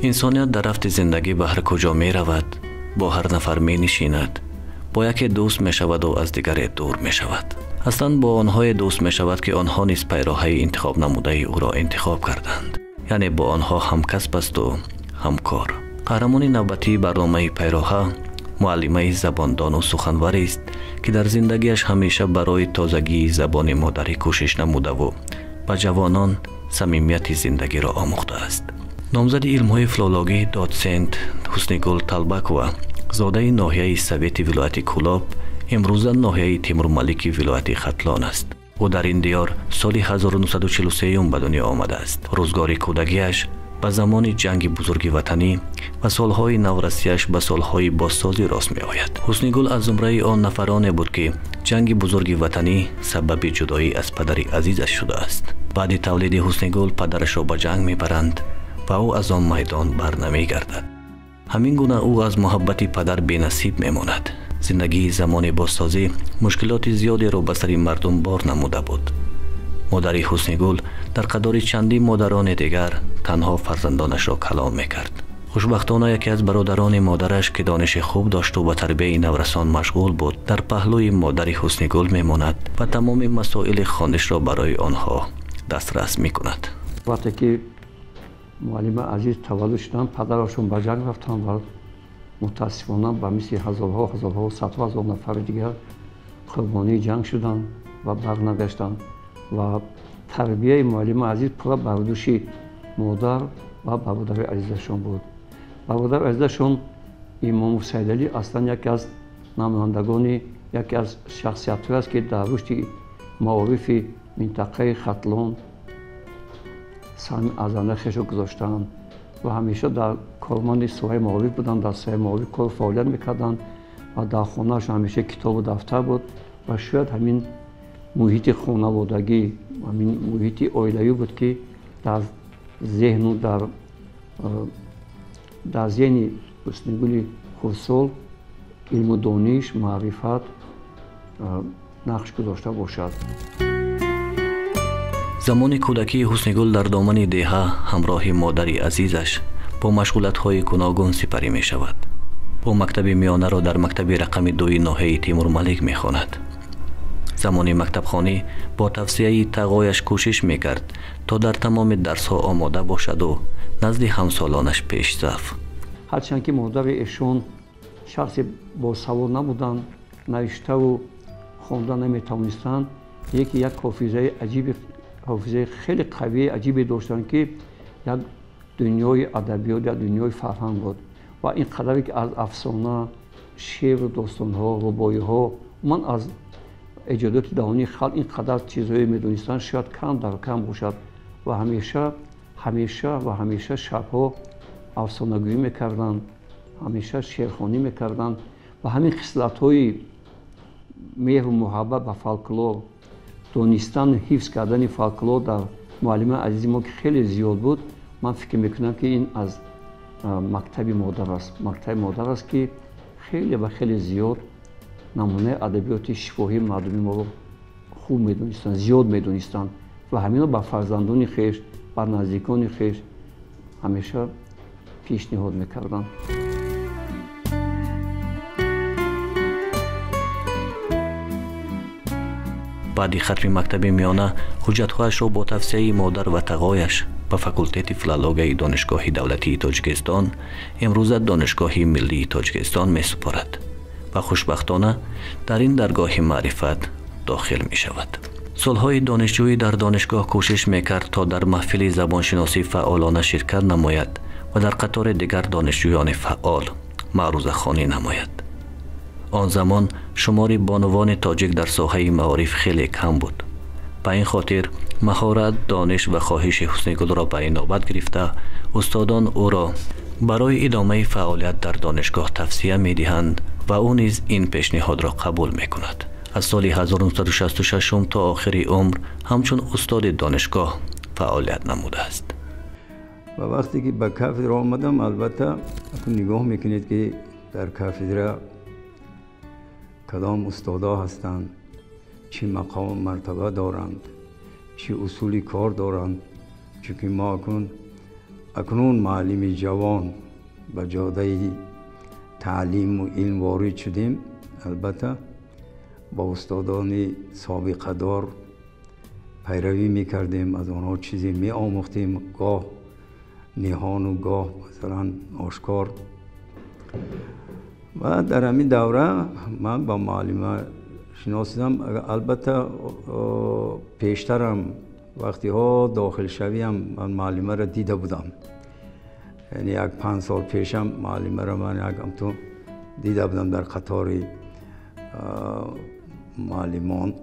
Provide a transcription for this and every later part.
Инсоният дар рафти зиндагӣ ба ҳар куҷо меравад, бо ҳар нафар менишинад, бо яке дӯст мешаваду аз дигаре дур мешавад. Аслан бо онҳое дӯст мешавад, ки онҳо низ пайроҳаи интихоб намудаи ӯро интихоб карданд, яъне бо онҳо ҳамкасб асту ҳамкор. Қаҳрамони навбатии барномаи пайроҳа муаллимаи забондону суханварест, ки дар зиндагиаш ҳамеша барои тозагии забони модарӣ кӯшиш намудаву ба ҷавонон самимияти зиндагиро омӯхтааст. Номзади илмҳои филологӣ, дотсент Ҳуснигул Талбакова, зодаи ноҳияи Совети вилояти Кӯлоб, имрӯза ноҳияи Тимурмалики вилояти Хатлон аст. Ӯ дар ин диёр соли 1943 ба дунё омадааст. Рӯзгори кӯдагиаш ба замони ҷанги бузурги ватанӣ ва солҳои наврасиаш ба солҳои бозсозӣ рост меояд. Ҳуснигул аз зумраи он нафароне буд, ки ҷанги бузурги ватанӣ сабаби ҷудоӣ аз падари азизаш шудааст. Баъди тавлиди Ҳуснигул падарашро ба ҷанг мебаранд ва ӯ аз он майдон барнамегардад. Ҳамин гуна ӯ аз муҳаббати падар бенасиб мемонад. Зиндагии замони бозсозӣ мушкилоти зиёдеро ба сари мардум бор намуда буд. Модари Ҳуснигул дар қатори чандин модарони дигар танҳо фарзандонашро калом мекард. Хушбахтона яке аз бародарони модараш, ки дониши хуб дошту ба тарбияи наврасон машғул буд, дар паҳлӯи модари Ҳуснигул мемонад ва тамоми масоили хонишро барои онҳо дастрас мекунад. Вақте ки муаллима азиз таваллуд шуданд, падарашон ба ҷанг рафтанд ва мутаассифона ба мисли ҳазорҳо, ҳазорҳо, садҳо ҳазор нафари дигар қурбонии ҷанг шуданд ва барнагаштанд. Ва тарбияи муаллима азиз пурра бар дӯши модар ва бародари азизашон буд. Бародари азизашон Имомов Сайдалӣ аслан яке аз намояндагони, яке аз шахсиятҳое аст, ки дар рушди маорифи минтақаи Хатлон саҳми арзандаи хешро гузоштаанд ва ҳамеша дар корманди соҳаи маориф буданд, дар соҳаи маориф кору фаъолият мекарданд ва дар хонаашон ҳамеша китобу дафтар буд ва шояд ҳамин муҳити хонаводагӣ, ҳамин муҳити оилавӣ буд, ки дар зеҳну дар зеҳни Ҳуснигули хурдсол илму дониш, маърифат нақш гузошта бошад. Замони кӯдакии Ҳуснигул дар домани деҳа ҳамроҳи модари азизаш бо машғулиятҳои гуногун сипарӣ мешавад. Ӯ мактаби миёнаро дар мактаби рақами дуи ноҳияи Тимурмалик мехонад. Замони мактабхонӣ бо тавсияи тағояш кӯшиш мекард, то дар тамоми дарсҳо омода бошаду назди ҳамсолонаш пешзаф. Ҳарчанд ки модари эшон шахси босавод набуданд, навиштаву хонда наметавонистанд, яке як ҳофизаи аҷиби, ҳофизаи хеле қавии аҷибе доштанд, ки як дунёи адабиёт, як дунёи фарҳанг буд ва ин қадаре ки аз афсона, шеъру достонҳо, рубоиҳо, умуман аз эҷодиёти даҳонии халқ ин қадар чизҳое медонистанд, шояд кам дар кам бошад ва ҳамеша, ҳамеша ва ҳамеша шабҳо афсонагӯӣ мекарданд, ҳамеша шеърхонӣ мекарданд ва ҳамин хислатҳои меҳру муҳаббат ба фолклор, донистану ҳифз кардани фолклор дар муаллимаи азизи мо, ки хеле зиёд буд, ман фикр мекунам, ки ин аз мактаби модар аст. Мактаби модар аст, ки хеле ва хеле зиёд намунаи адабиёти шифоҳии мардуми моро хуб медонистанд, зиёд медонистанд ва ҳаминро ба фарзандони хеш, ба наздикони хеш ҳамеша пешниҳод мекарданд. Баъди хатми мактаби миёна ҳуҷҷатҳояшро бо тавсияи модар ва тағояш ба факултети филологияи Донишгоҳи давлатии Тоҷикистон, имрӯза Донишгоҳи миллии Тоҷикистон, месупорад ва хушбахтона дар ин даргоҳи маърифат дохил мешавад. Солҳои донишҷӯӣ дар донишгоҳ кӯшиш мекард, то дар маҳфили забоншиносӣ фаъолона ширкат намояд ва дар қатори дигар донишҷӯёни фаъол маърузахонӣ намояд. Он замон шумори бонувони тоҷик дар соҳаи маориф хеле кам буд. Ба ин хотир маҳорат, дониш ва хоҳиши Ҳуснигулро ба инобат гирифта, устодон ӯро барои идомаи фаъолият дар донишгоҳ тавсия медиҳанд ва ӯ низ ин пешниҳодро қабул мекунад. Аз соли 1966 то охири умр ҳамчун устоди донишгоҳ фаъолият намудааст. Ва вақте ки ба кафедра омадам, албатта нигоҳ мекунед, ки дар кафедра кадом устодо ҳастанд, чӣ мақому мартаба доранд, чӣ усули кор доранд, чунки мо акун Акнун муаллими ҷавон ба ҷодаи таълиму илм ворид шудем, албатта бо устодони собиқадор пайравӣ мекардем, аз онҳо чизе меомӯхтем, гоҳ ниҳону гоҳ масалан ошкор. Ва дар ҳамин давра ман ба муаллима шиносидам. Албатта пештарам вақтиҳо дохилшавиам ман муаллимаро дида будам, яъне як 5 сол пешам муаллимаро ман як ҳамту дида будам дар қатори муаллимон.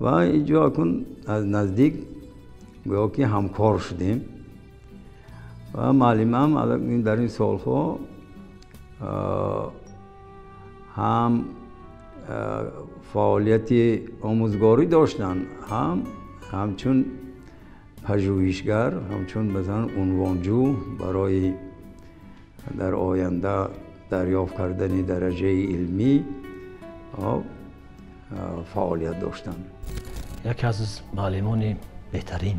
Ва инҷо акун аз наздик гӯё ки ҳамкор шудем. Ва муаллимаам дар ин солҳо ҳам фаъолияти омӯзгорӣ доштанд, ҳам ҳамчун пажӯҳишгар, ҳамчун масалан унвонҷӯ барои дар оянда дарёфт кардани дараҷаи илмӣ фаъолият доштанд. Яке аз муаллимони беҳтарин,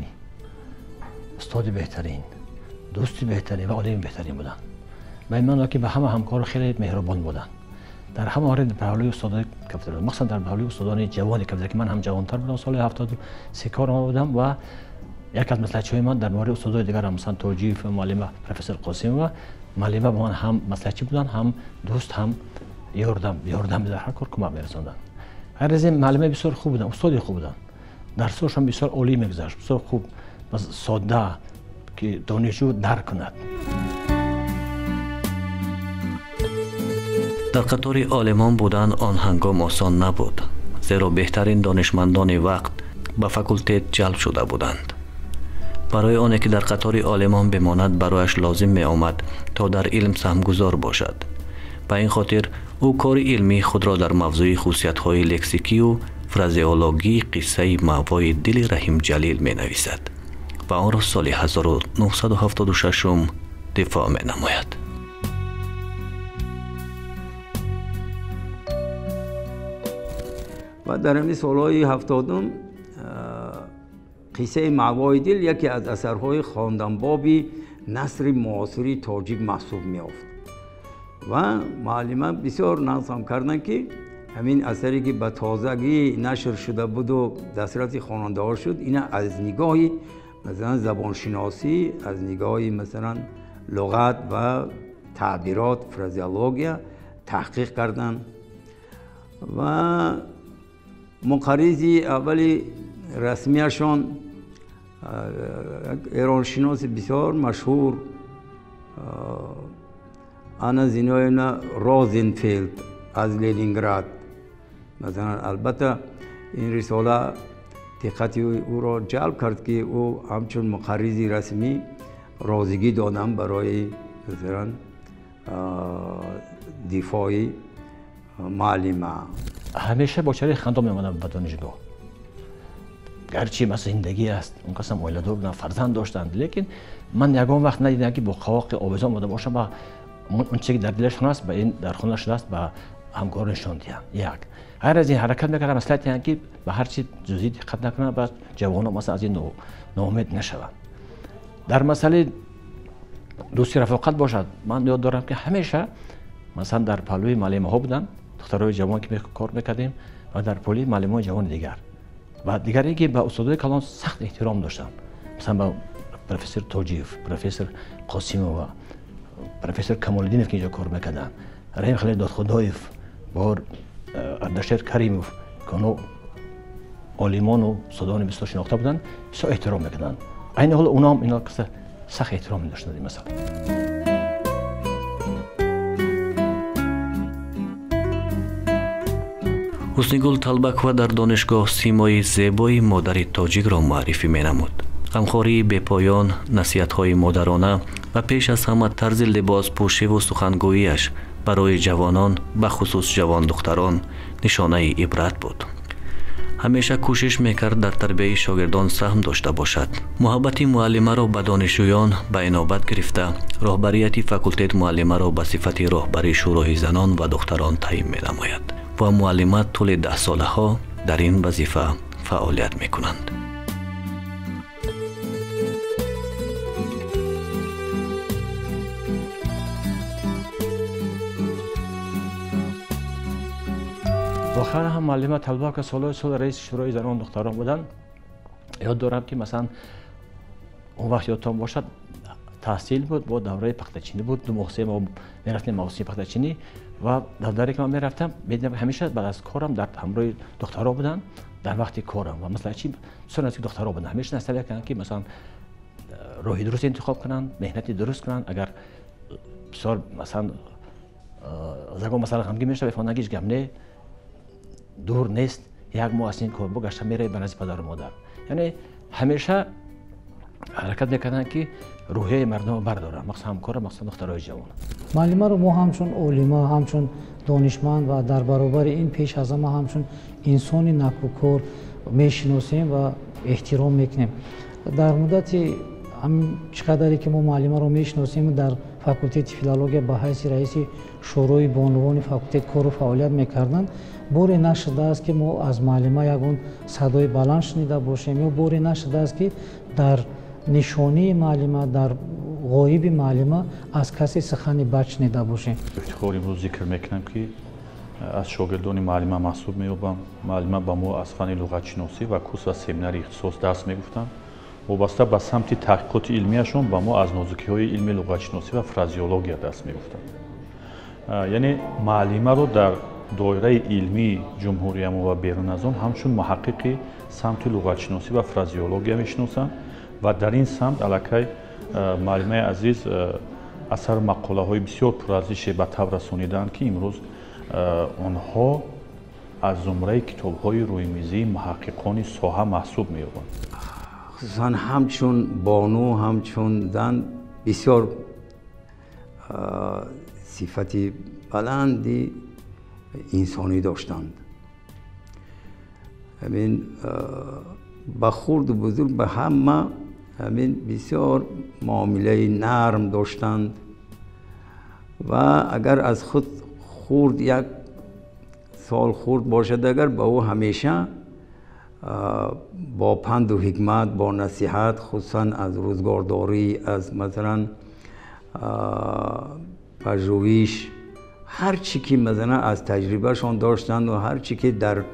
устоди беҳтарин, дӯсти беҳтарин ва олими беҳтарин буданд. Ба ин маъно ки ба ҳама ҳамкор хеле меҳрубон буданд. Дар ҳама маврид паҳлӯи устодони кафедра, махсусан дар паҳлӯи устодони ҷавони кафедра, ки ман ҳам ҷавонтар будам, соли 73 кор омада будам ва яке аз маслиҳатчиҳои ман дар мавриди устодои дигар, масалан Тоҷиев ва муаллима профессор Қосимова, муаллима ба ман ҳам маслиҳатчӣ буданд, ҳам дӯст, ҳам ёрдам дар ҳар кор кӯмак мерасонданд. Ғайр аз ин муаллима бисёр хуб буданд, устоди хуб буданд. Дарсҳояшон бисёр олӣ мегузашт, бисёр хуб, содда, ки донишҷӯ дарк кунад. Дар қатори олимон будан он ҳангом осон набуд, зеро беҳтарин донишмандони вақт ба факултет ҷалб шуда буданд. Барои оне ки дар қатори олимон бимонад, барояш лозим меомад то дар илм саҳмгузор бошад. Ба ин хотир ӯ кори илмии худро дар мавзӯи хусусиятҳои лексикию фразеологии қиссаи маъвои дили Раҳимҷалил менависад ва онро соли 1976 дифоъ менамояд. Ва дар ҳамин солҳои 70 қиссаи маъвои дил яке аз асарҳои хонданбоби насри муосири тоҷик маҳсуб меёфт. Ва муаллима бисёр нақсам карданд, ки ҳамин асаре ки ба тозагӣ нашр шуда буду дастраси хонандаҳо шуд, ина аз нигоҳи масалан забоншиносӣ, аз нигоҳи масалан луғат ва таъбирот, фразеология таҳқиқ карданд. Ва муқарризи аввали расмияшон эроншиноси бисёр машҳур Анна Зиноевна Розенфелд аз Ленинград. Масалан, албатта ин рисола диққати ӯро ҷалб кард, ки ӯ ҳамчун муқарризи расмӣ розигӣ додам барои масалан дифои муаллима. Ҳамеша бо чараи хандон меомадам ба донишгоҳ. Гарчи масалан зиндагӣ аст, он касам оиладор буданд, фарзанд доштанд, лекин ман ягон вақт надидам, ки бо қавоқи овезон омада бошам ва он чизе ки дар дилашон аст, ба ин дар хона шудааст, ба ҳамкорон нишон диҳам. Як ғайр аз ин ҳаракат мекардам маслиҳат диҳам, ки ба ҳар чи ҷузъӣ диққат накунанд ва ҷавонон масалан аз ин ноумед нашаванд. Дар масъалаи дӯсти рафоқат бошад, ман ёд дорам, ки ҳамеша масалан дар паҳлӯи муаллимаҳо буданд, духтарои ҷавон ки кор мекардем, ва дар паҳлӯи муаллимони ҷавони дигар. Ва дигар ин ки ба устодои калон сахт эҳтиром доштам, масалан ба профессор Тоҷиев, профессор Қосимова, профессор Камолиддинов, ки инҷо кор мекарданд, Раҳим Халил Додхудоев, бо Ардашер Каримов, ки онҳо олимону устодони бисёр шинохта буданд, бисёр эҳтиром мекарданд. Айни ҳол онҳо ҳам ино қисса сахт эҳтиром медоштанд ин масъала. Ҳуснигул Талбакова дар донишгоҳ симои зебои модари тоҷикро муаррифӣ менамуд. Ғамхории бепоён, насиҳатҳои модарона ва пеш аз ҳама тарзи либоспӯшиву сухангӯияш барои ҷавонон, бахусус ҷавондухтарон, нишонаи ибрат буд. Ҳамеша кӯшиш мекард дар тарбияи шогирдон саҳм дошта бошад. Муҳаббати муаллимаро ба донишҷӯён ба инобат гирифта, роҳбарияти факултет муаллимаро ба сифати роҳбари шӯрои занон ва духтарон таъин менамояд ва муаллима тӯли 10 солаҳо дар ин вазифа фаъолият мекунанд. Воқеан ҳам муаллима Талбакова солҳои сол раиси шӯрои занон духтарон буданд. Ёд дорам ки масалан он вақт ёдтон бошад таҳсил буд, бо давраи пахтачинӣ буд, 2 моҳ 3 моҳ мерафтем мавсими пахтачинӣ ва дар даре ки ман мерафтам медидам ҳамеша баъд аз корам дар ҳамроҳи духтарҳо буданд дар вақти корам ва масалан чи бисёр наздики духтарҳо буданд, ҳамеша насиҳат мекарданд ки масалан роҳи дуруст интихоб кунанд, меҳнати дуруст кунанд. Агар бисёр масалан ягон масъала ғамгин мешавад, мефаҳманд ҳеҷ гап не, дур нест, 1 моҳ аз ин кор бо гашта меравӣ ба назди падару модар. Яъне ҳамеша ҳаракат мекарданд ки рӯҳияи мардумро бардоранд, махсусан ҳамкора, махсусан духтарои ҷавон. Муаллимаро мо ҳамчун олима, ҳамчун донишманд ва дар баробари ин пеш аз ҳама ҳамчун инсони накӯкор мешиносем ва эҳтиром мекунем. Дар муддати чӣ қадаре ки мо муаллимаро мешиносем, дар факултети филология ба ҳайси раиси шӯрои бонувони факултет кору фаъолият мекарданд, боре нашудааст ки мо аз муаллима ягон садои баланд шунида бошем ё боре нашудааст ки дар нишонии муаллима, дар ғоиби муаллима аз касе сухани бад шунида бошем. Ифтихор имрӯз зикр мекунам ки аз шогирдони муаллима маҳсуб меёбам. Муаллима ба мо аз фанни луғатшиносӣ ва курс ва семинари ихтисос дарс мегуфтанд. Вобаста ба самти таҳқиқоти илмияшон ба мо аз нозукиҳои илми луғатшиносӣ ва фразеология дарс мегуфтанд. Яъне муаллимаро дар доираи илмии ҷумҳуриямо ва берун аз он ҳамчун муҳаққиқи самти луғатшиносӣ ва фразеология мешиносанд ва дар ин самт аллакай муаллимаи азиз асару мақолаҳои бисёр пурарзише ба таб расонидаанд ки имрӯз онҳо аз зумраи китобҳои рӯймизии муҳаққиқони соҳа маҳсуб меёбанд. Хусусан ҳамчун бону, ҳамчун зан бисёр сифати баланди инсонӣ доштанд. Ҳамин ба хурду бузург, ба ҳама ҳамин бисёр муомилаи нарм доштанд ва агар аз худ хурд 1 сол хурд бошад, агар ба ӯ ҳамеша бо панду ҳикмат, бо насиҳат, хусусан аз рӯзгордорӣ, аз масалан пажӯҳиш, ҳар чӣ ки масалан аз таҷрибашон доштанд ва ҳар чӣ ки дар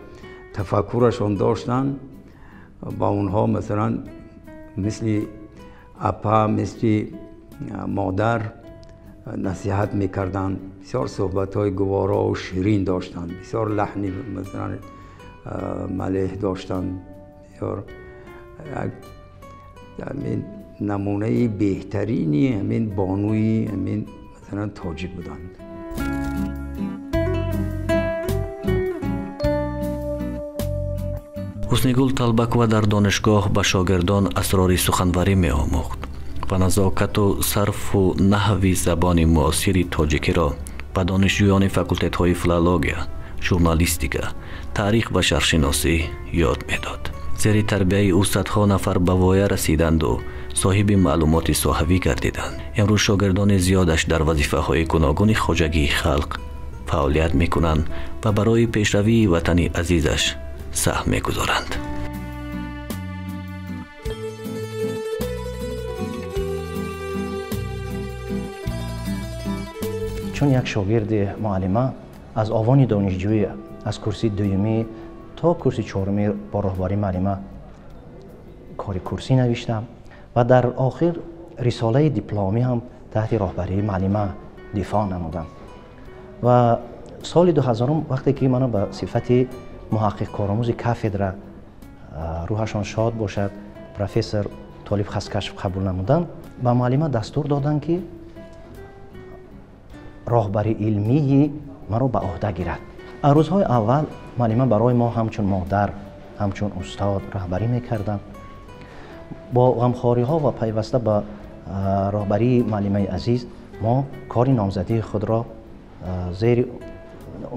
тафаккурашон доштанд, ба онҳо масалан мисли апа, мисли модар насиҳат мекарданд. Бисёр суҳбатҳои гуворову ширин доштанд, бисёр лаҳни масалан малеҳ доштанд. Бисёр ҳамин намунаи беҳтарини ҳамин бонуи ҳамин масалан тоҷик буданд. Ҳуснигул Талбакова дар донишгоҳ ба шогирдон асрори суханварӣ меомӯхт ва назокату сарфу наҳви забони муосири тоҷикиро ба донишҷӯёни факултетҳои филология, журналистика, таърих ва шаҳршиносӣ ёд медод. Зери тарбияи ӯ садҳо нафар ба воя расиданду соҳиби маълумоти соҳавӣ гардиданд. Имрӯз шогирдони зиёдаш дар вазифаҳои гуногуни хоҷагии халқ фаъолият мекунанд ва барои пешравии ватани азизаш саҳм мегузоранд. Чун як шогирди муаллима аз овони донишҷӯӣ аз курси дуюмӣ то курси чорумӣ бо роҳбарии муаллима кори курсӣ навиштам ва дар охир рисолаи дипломӣ ҳам таҳти роҳбарии муаллима дифоъ намудам. Ва соли 2000 вақте ки мано ба сифати муҳаққиқ коромӯзи кафедра рӯҳашон шод бошад профессор Толиб Хаскашев қабул намуданд, ба муаллима дастур доданд ки роҳбари илмии маро ба ӯҳда гирад. Аз рӯзҳои аввал муаллима барои мо ҳамчун модар, ҳамчун устод роҳбарӣ мекарданд. Бо ғамхориҳо ва пайваста ба роҳбарии муаллимаи азиз мо кори номзадии худро зери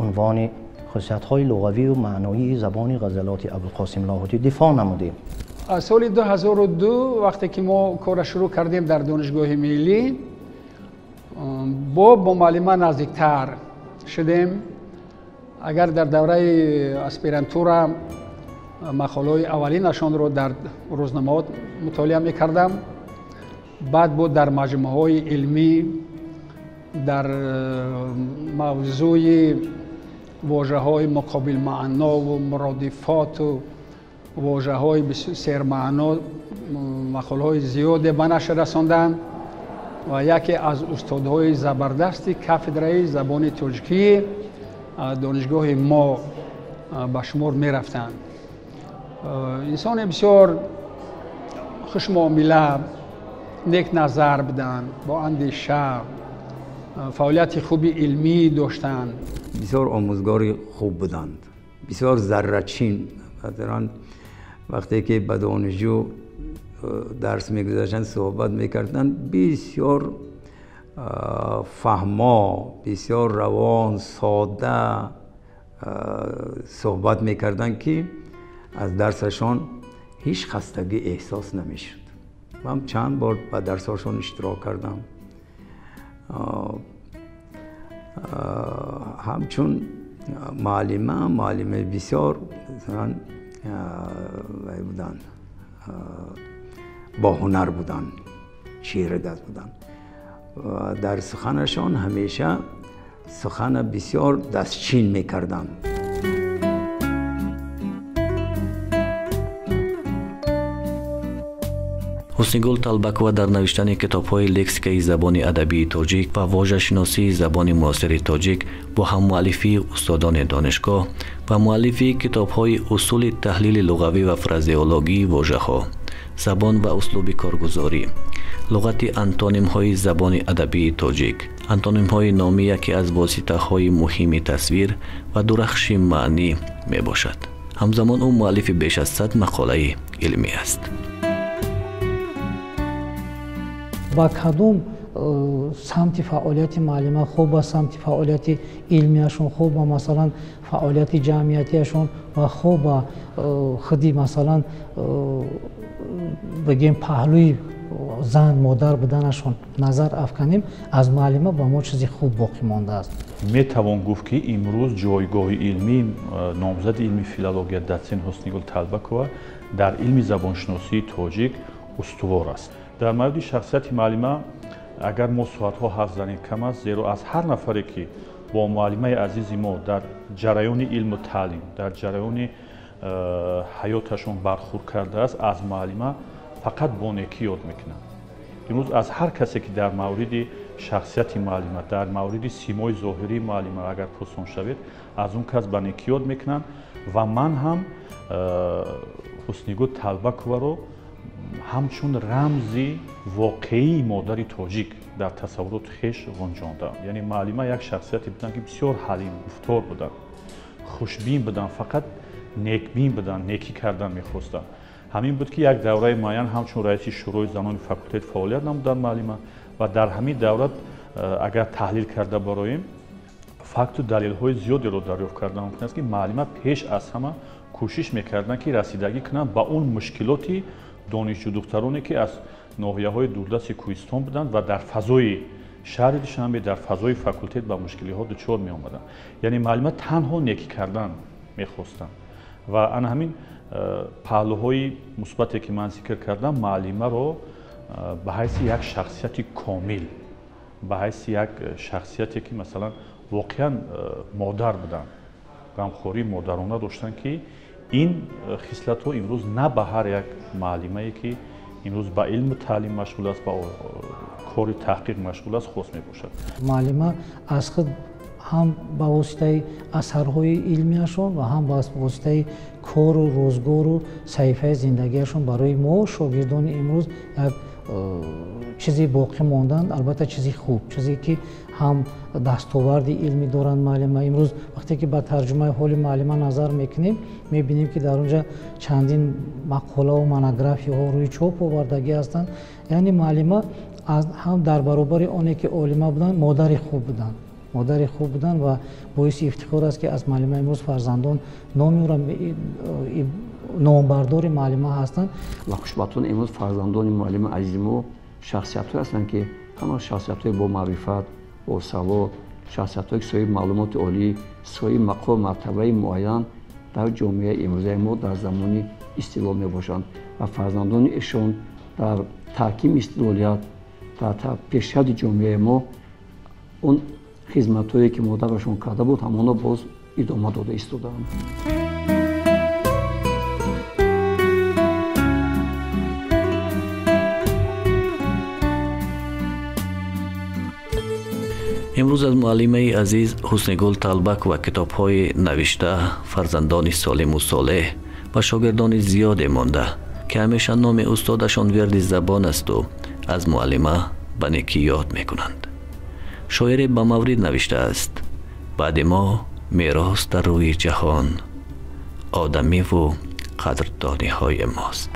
унвони хусусиятҳои луғавию маъноии забони ғазалоти Абулқосим Лоҳутӣ дифоъ намудем. Аз соли 2002 вақте ки мо корро шурӯъ кардем дар донишгоҳи миллӣ, бо муаллима наздиктар шудем. Агар дар давраи аспирантура мақолаҳои аввалинашонро дар рӯзномаҳо мутолиа мекардам, баъд бо дар маҷмӯаҳои илмӣ дар мавзӯи Вожаҳои муқобилмаънову муродифоту вожаҳои сермаъно мақолаҳои зиёде ба нашр расонданд ва яке аз устодҳои забардасти кафедраи забони тоҷикии донишгоҳи мо ба шумор мерафтанд. Инсоне бисёр хушмуомила, некназар буданд, бо андеша, фаъолияти хуби илмӣ доштанд. Бисёр омӯзгори хуб буданд, бисёр заррачин. Масалан, вақте ки ба донишҷӯ дарс мегузаштанд, суҳбат мекарданд, бисёр фаҳмо, бисёр равон, сода суҳбат мекарданд, ки аз дарсашон ҳеҷ хастагӣ эҳсос намешуд. Ман чанд бор ба дарсҳошон иштирок кардам. Ҳамчун муаллима, муаллимаи бисёр масалан буданд, боҳунар буданд, чирадаст буданд. Дар суханашон ҳамеша сухана бисёр дастчин мекарданд. Ҳуснигул Талбакова дар навиштани китобҳои лексикаи забони адабии тоҷик ва вожашиносии забони муосири тоҷик бо ҳаммуаллифии устодони донишгоҳ ва муаллифии китобҳои усули таҳлили луғавӣ ва фразеологии вожаҳо, забон ва услуби коргузорӣ, луғати антонимҳои забони адабии тоҷик, антонимҳои номӣ яке аз воситаҳои муҳими тасвир ва дурахши маънӣ мебошад. Ҳамзамон ӯ муаллифи беш аз 100 мақолаи илмӣ аст. Ба кадом самти фаъолияти муаллима, хуб ба самти фаъолияти илмияшон, хуб ба масалан фаъолияти ҷамъиятияшон ва хуб ба худи масалан бигем паҳлӯи зан модар буданашон назар афканем, аз муаллима ба мо чизи хуб боқӣ мондааст. Метавон гуфт, ки имрӯз ҷойгоҳи илмии номзади илми филология дотсент Ҳуснигул Талбакова дар илми забоншиносии тоҷик устувор аст. Дар мавриди шахсияти муаллима агар мо соатҳо ҳарф занем кам аст, зеро аз ҳар нафаре ки бо муаллимаи азизи мо дар ҷараёни илму таълим, дар ҷараёни ҳаёташон бархӯрд кардааст, аз муаллима фақат бо некӣ ёд мекунад. Имрӯз аз ҳар касе ки дар мавриди шахсияти муаллима, дар мавриди симои зоҳирии муаллима агар пурсон шавед, аз он кас ба некӣ ёд мекунанд ва ман ҳам Ҳуснигул Талбаковаро ҳамчун рамзи воқеии модари тоҷик дар тасаввуроти хеш ғунҷондам. Яъне муаллима як шахсияте буданд, ки бисёр ҳалим гуфтор буданд, хушбин буданд, фақат некбин буданд, некӣ кардан мехостанд. Ҳамин буд, ки як давраи муайян ҳамчун раиси шӯрои занони факултет фаъолият намуданд муаллима ва дар ҳамин давра агар таҳлил карда бароем, факту далелҳои зиёдеро дарёфт кардан мумкин аст, ки муаллима пеш аз ҳама кӯшиш мекарданд, ки расидагӣ кунанд ба он мушкилоти донишҷӯдухтароне, ки аз ноҳияҳои дурдасти кӯҳистон буданд ва дар фазои шаҳри Душанбе, дар фазои факултет ба мушкилиҳо дучор меомаданд. Яъне муаллима танҳо некӣ кардан мехостанд ва ана ҳамин паҳлӯҳои мусбате, ки ман зикр кардам, муаллимаро ба ҳайси як шахсияти комил, ба ҳайси як шахсияте, ки масалан воқеан модар буданд, ғамхории модарона доштанд, ки ин хислатҳо имрӯз на ба ҳар як муаллимае, ки имрӯз ба илму таълим машғул аст, ба кори таҳқиқ машғул аст, хос мебошад. Муаллима аз худ ҳам ба воситаи асарҳои илмияшон ва ҳам ба воситаи кору рӯзгору саҳифаи зиндагиашон барои мо шогирдони имрӯз як чизе боқӣ монданд, албатта чизи хуб, чизе ки ҳам дастоварди илмӣ доранд муаллима. Имрӯз вақте ки ба тарҷумаи ҳоли муаллима назар мекунем, мебинем, ки дар онҷа чандин мақолаву монографияҳо рӯи чоп овардагӣ ҳастанд. Яъне муаллима ҳам дар баробари оне ки олима буданд, модари хуб буданд, модари хуб буданд ва боиси ифтихор аст, ки аз муаллима имрӯз фарзандон номи ӯро номбардори муаллима ҳастанд. Ва хушбахтона имрӯз фарзандони муаллими азизи мо шахсиятҳое ҳастанд, ки ҳама шахсиятҳои бомаърифат, босавод, шахсиятҳое ки соҳиби маълумоти олӣ, соҳиби мақом мартабаи муайян дар ҷомеаи имрӯзаи мо дар замони истиқлол мебошанд ва фарзандони эшон дар таҳкими истиқлолият, дар пешрафти ҷомеаи мо он хизматҳое ки модарашон карда буд, ҳамонҳо боз Идома дода истодаанд. Имрӯз аз муаллимаи азиз Ҳуснигул Талбакова китобҳои навишта, фарзандони солиму солеҳ ва шогирдони зиёде монда, ки ҳамеша номи устодашон вирди забон асту аз муаллима ба некӣ ёд мекунанд. Шоире ба маврид навиштааст: баъди мо мерос дар рӯи ҷаҳон одамиву қадрдониҳои мост.